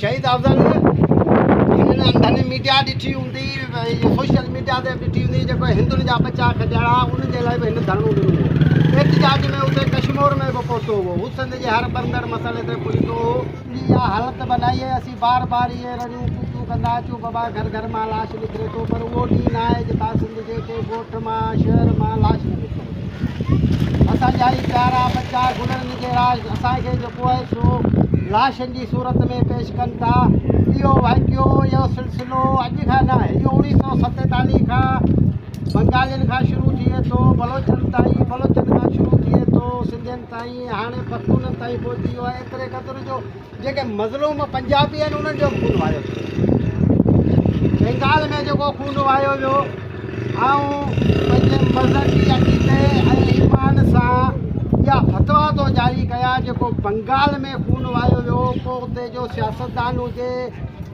شهيد افضل هنن انڌن ميڊيا ڏٺي هوندي سوشل ميڊيا تي به ڏٺي هوندي جيڪو هندن جا ٻچا کڄيا انهن جي لاء به هن ڌرڻو ڏنو هو احتجاج ۾ اتي ڪشمور ۾ به پهتو هو هو سنڌ جي هر ٻرندڙ مسئلي تي پهتو هو. اها حالت بنائي ۽ اسين بار بار اهي رڙيون ڪوڪيون ڪندا اچون بابا گهر گهر مان لاش نڪري ٿو پر اهو ڏينهن نه آهي جتان سنڌ جي ڪنهن ڳوٺ مان شهر مان لاش نه نڪتو هجي اسان جا هي پيارا ٻچا گلڙن جهڙا اسان کي جيڪو آهي سو لاشن جي صورت ۾ پيش ڪن ٿا اهو واقعو اهو سلسلو اڄ کان نه آهي اهو 1947 کان بنگالين کان شروع ٿئي ٿو بلوچن تائين بلوچن کان شروع ٿئي ٿو سنڌين تائين هاڻي پختونن تائين پهچي ويو آهي ايتري قدر جو جيڪي مظلوم پنجابي آهن انهن جو به خون وهايو ويو بينگال ۾ جيڪو خون وهايو ويو آئون پنهنجي مذهبي عقيدي ۽ ايمان سان اها فتويٰ ٿو جاري ڪيان جيڪو بنگال ۾ خون وهايو ويو ڪو اتي جو سياستدان هجي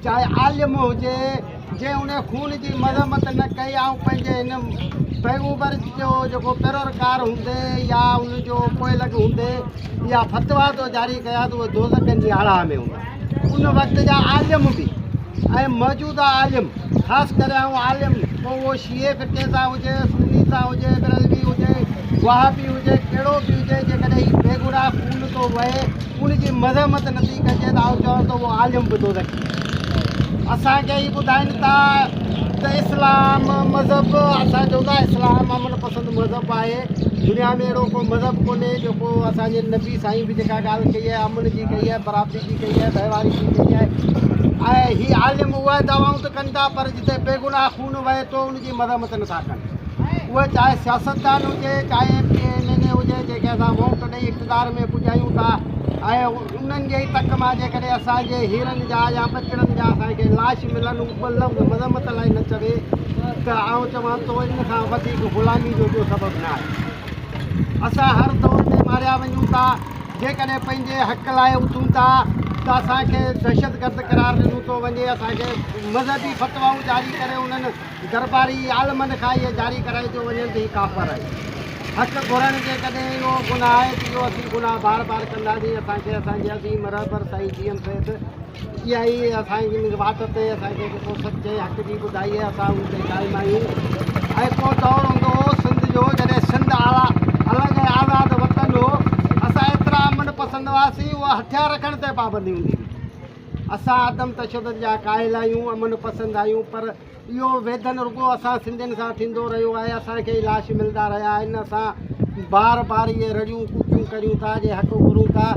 چاهي عالم هجي جنهن ان خون جي مذمت نه ڪئي آئون پنهنجي هن پيغمبر جو جيڪو پيروڪار هوندي يا ان جو پوئلڳ هوندي اها فتويٰ ٿو جاري ڪيان ته اهي دوزخن جي آڙاهه ۾ هوندا. ان وقت جا عالم به ۽ موجوده عالم خاص ڪري آئون عالم پوء اهو شيعي فرقي سان هجي، سني سان هجي، بريلوي هجي، وهابي هجي، ڪهڙو به هجي جيڪڏهن هي بيگناهه خون ٿو وهي ان جي مذمت نٿي ڪجي ته آئون چوان ٿو اهو عالم به دوزخي. اسان کي هي ٻڌائين ٿا ته اسلام مذهب اسان چئون ٿا اسلام امن پسند مذهب آهي دنيا ۾ اهڙو ڪو مذهب ڪونهي جيڪو اسان جي نبي سائين به جيڪا ڳالهه ڪئي آهي امن جي ڪئي آهي برابري جي ڪئي آهي ڀائيواري جي ڪئي آهي ۽ هي عالم اهي دعوائون ته ڪن ٿا پر جتي بيگناهه خون وهي ٿو ان جي مذمت نٿا ڪن اهي چاهي سياستدان هجي چاهي M P A M N A هجي جنهن کي اسان ووٽ ڏئي اقتدار ۾ پڄايون ٿا ۽ انهن جي ئي تڪ مان جيڪڏهن اسان جي هيرن جا يا ٻچڙن جا اسان کي لاش ملن، هو ٻه لفظ مذمت لاء نه چوي ته آئون چوان ٿو ان کان وڌيڪ غلامي جو ٻيو سبب نه آهي. اسان هر دور ۾ ماريا وڃون ٿا، جيڪڏهن پنهنجي حق لاء اٿون ٿا ته اسان کي دهشتگرد قرار ڏنو ٿو وڃي، اسان کي مذهبي فتوائون جاري ڪري انهن درباري عالمن کان اهي جاري ڪرائي ٿيون وڃن ته هي ڪافر آهن. حق گهرڻ جيڪڏهن اهو گناهه آهي ته اهو اسين گناهه بار بار ڪنداسين. اسان کي اسان جي عظيم رهبر سائين جي ايم سيد اها ئي اسان جي واٽ تي اسان کي جيڪو سچ ۽ حق جي ٻڌائي آهي اسان ان تي قائم آهيون ۽ ڪو دور هوندو هو سنڌ جو جڏهن سنڌ اعليٰ الڳ ۽ آزاد وطن هو اسان ايترا امن پسند هئاسين اهو هٿيار رکڻ تي پابندي هوندي هئي. اسان عدم تشدد جا قائل آهيون، امن پسند آهيون پر اهو ويڌن رڳو اسان سنڌين سان ٿيندو رهيو آهي، اسان کي ئي لاش ملندا رهيا آهن، اسان بار بار اهي رڙيون ڪوڪيون ڪريون ٿا، جي حق گهرون ٿا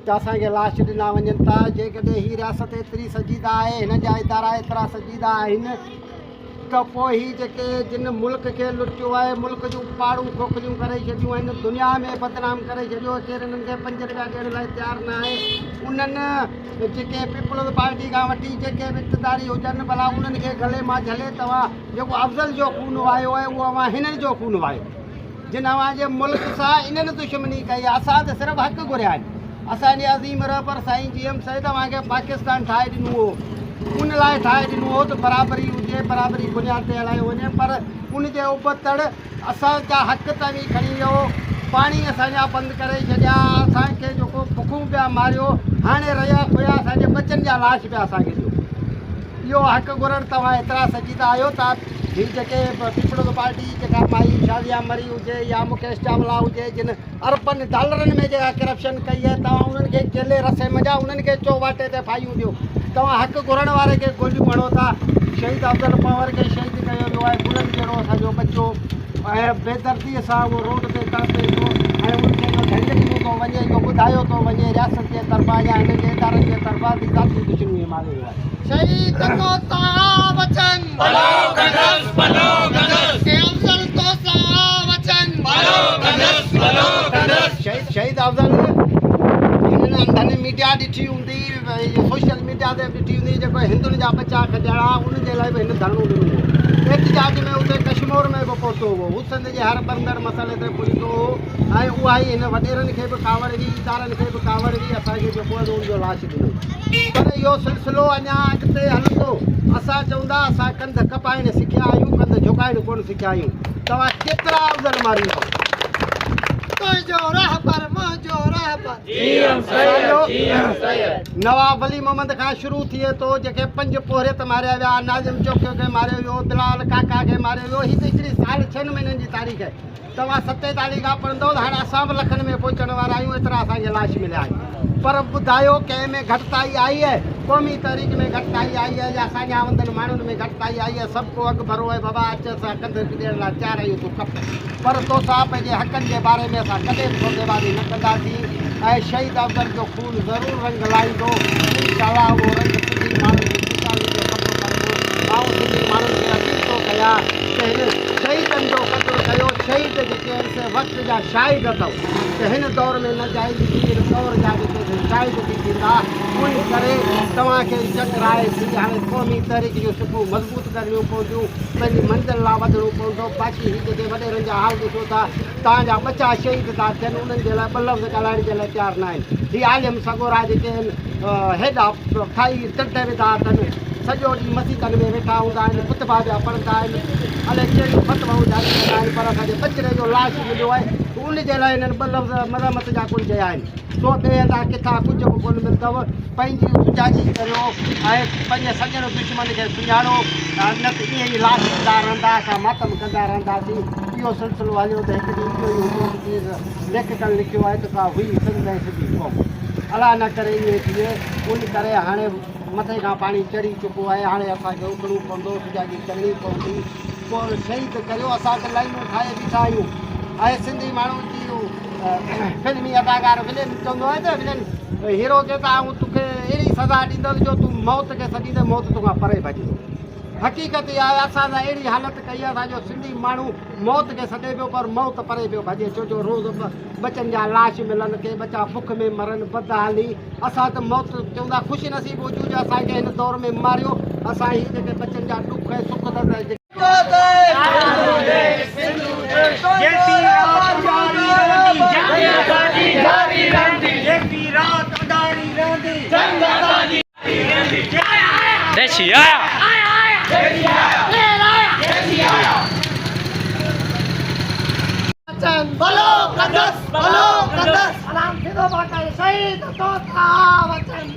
ته اسان کي لاش ڏنا وڃن ٿا، جيڪڏهن هي رياست ايتري سنجيده آهي، هنن جا ادارا ايترا سنجيده آهن ته پوء هي جيڪي جن ملڪ کي لٽيو آهي، ملڪ جون پاڙون کوکليون ڪري ڇڏيون آهن، دنيا ۾ بدنام ڪري ڇڏيو آهي، ڪير انهن کي پنج رپيا ڏيڻ لاء تيار نه آهي، انهن جيڪي پيپلز پارٽي کان وٺي جيڪي به اقتداري هجن ڀلا انهن کي گلي مان جهلي توهان جيڪو افضل جو خون وهايو آهي اهو اوهان هنن جو خون وهايو جن اوهان جي ملڪ سان انهن دشمني ڪئي آهي اسان ته صرف حق گهريا آهن اسان جي عظيم رهبر سائين جي ايم سيد اوهان کي پاڪستان ٺاهي ڏنو هو ان لاء ٺاهي ڏنو هو ته برابري هجي برابري بنياد تي هلايو وڃي پر ان جي ابتڙ اسان جا حق توهين کڻي ويو، پاڻي اسان جا بند ڪري ڇڏيا، اسان کي جيڪو بکون پيا ماريو، هاڻي رهيا کويا اسان جي ٻچن جا لاش پيا اسان کي ڏيو. اهو حق گهرڻ توهان ايترا سنجيده آهيو ته هي جيڪي پيپلز پارٽي جيڪا مائي شازيه مري هجي يا مڪيش چاولا هجي جن اربن ڊالرن ۾ جيڪا ڪرپشن ڪئي آهي توهان انهن کي جيلي رسي منجهان انهن کي چوواٽي تي ڦاهيون ڏيو توهان حق گهرڻ واري کي گوليون هڻو ٿا شهيد افضل پنهور کي شهيد ڪيو ويو آهي گلن جهڙو اسان جو ٻچو ۽ بيدردي سان اهو روڊ تي تڙپي ٿو ۽ ان کي اهو ڍنگ ڏنو ٿو وڃي اهو ٻڌايو ٿو وڃي رياست جي طرفان يا هنن جي ادارن جي طرفان ته ذاتي دشمني ماريو ويو آهي. شهيد تو سان وچن. پلو ڪندس پلو ڪندس. اي افضل تو سان وچن. پلو ڪندس پلو ڪندس. شهيد افضل هنن انڌن ميڊيا ڏٺي هوندي سوشل ميڊيا تي به ڏٺي هوندي جيڪو هندن جا ٻچا کڄيا انهن جي لاء به هن ڌرڻو ڏنو هو احتجاج ۾ اتي ڪشمور ۾ به پهتو هو هو سنڌ جي هر ٻرندڙ مسئلي تي پهتو هو ۽ اها ئي هن وڏيرن کي به ڪاوڙ هئي ادارن کي به ڪاوڙ هئي اسان کي جيڪو آهي ان جو لاش ڏنو پر اهو سلسلو اڃا اڳتي هلندو اسان چوندا اسان ڪنڌ ڪپائڻ سکيا آهيون ڪنڌ جهڪائڻ ڪونه سکيا آهيون توهان ڪيترا افضل ماريندؤ. تنهنجو رهبر منهنجو رهبر. نواب ولي محمد کان شروع ٿئي ٿو جيڪي پنج پورهيت ماريا ويا، ناظم چوڪيو کي ماريو ويو، بلال ڪاڪا کي ماريو ويو، هي ته هڪڙي سال ڇهن مهينن جي تاريخ آهي. توهان 47 کان پڙهندؤ ته هاڻي اسان به لکن ۾ پهچڻ وارا آهيون، ايترا اسان کي لاش مليا آهن. پر ٻڌايو ڪنهن ۾ گهٽتائي آئي آهي؟ قومي تحريڪ ۾ گهٽتائي آئي آهي يا ساڃاهوندن ماڻهن ۾ گهٽتائي آئي آهي؟ سڀ ڪو اڳڀرو آهي بابا اچ اسان ڪنڌ ڏيڻ لاء تيار آهيون تون ڪپ پر توسان پنهنجي حقن جي باري ۾ اسان ڪڏهن به سوديبازي نه ڪنداسين ۽ شهيد افضل جو خون ضرور رنگ لائيندو انشاء الله اهو رنگ سنڌي ماڻهن جي خوشحالي جو سبب بڻبو. آئون سنڌي ماڻهن کي اپيل ٿو ڪيان ته هن شهيدن جو قدر ڪيو شهيد جيڪي آهن سي وقت جا شاهد اٿئو ته هن دور ۾ نه جائزي ٿي هن دور جا جيڪي سي شاهد ٿي ٿيندا ان ڪري توهان کي چڪرائي ٿي هاڻي قومي تحريڪ جون صفون مضبوط ڪرڻيون پونديون پنهنجي منزل لا وڌڻو پوندو باقي هي جيڪي وڏيرن جا حال ڏسو ٿا توهان جا ٻچا شهيد ٿا ٿين انهن جي لاء ٻه لفظ ڳالهائڻ جي لاء تيار ناهن هي عالم سڳورا جيڪي آهن هيڏا کائي ٽنڊ وڌا اٿن سڄو ڏينهن مسيتن ۾ ويٺا هوندا آهن خطبا پيا پڙهندا آهن الائي ڪهڙيون فتوائون جاري ڪندا آهن پر اسان جي ٻچڙي جو لاش مليو آهي ان جي لاء هنن ٻه لفظ مذمت جا ڪونه چيا آهن سو ٻئي هنڌان ڪٿان ڪجهه به ڪونه ملندو. پنهنجي سجاڳي ڪريو ۽ پنهنجي سڄڻ دشمن کي سڃاڻو، نه ته ائين ئي لاش ايندا رهندا، اسان ماتم ڪندا رهنداسين. اهو سلسلو هليو ته هڪ ڏينهن اهو ئي هوندو ته جيئن ليکڪن لکيو آهي ته ڪا هئي سنڌ ۽ سنڌي قوم. الله نه ڪري ائين ٿئي. ان ڪري هاڻي مٿي کان پاڻي چڙهي چڪو آهي، هاڻي اسان کي اٿڻو پوندو، سجاڳي ڪرڻي پوندي. پوء شهيد ڪريو، اسان ته لائينون ٺاهي بيٺا آهيون ۽ سنڌي ماڻهو جي فلمي اداڪار ولين چوندو آهي ته ولين هيرو کي ته آئون توکي اهڙي سزا ڏيندس جو تون موت کي سڏيندين موت توکان پري ڀڄندو. حقيقت اها آهي اسان سان اهڙي حالت ڪئي آهي اسان جو سنڌي ماڻهو موت کي سڏي پيو پر موت پري پيو ڀڄي ڇو جو روز ٻچن جا لاش ملن ڪي ٻچا بک ۾ مرن بدحالي اسان ته موت چوندا خوش نصيب هجون جو اسان کي هن دور ۾ ماريو اسان هي جيڪي ٻچن جا ڏک ۽ سک درد سلام ٿيندو باقاعده شهيد توسان وطن.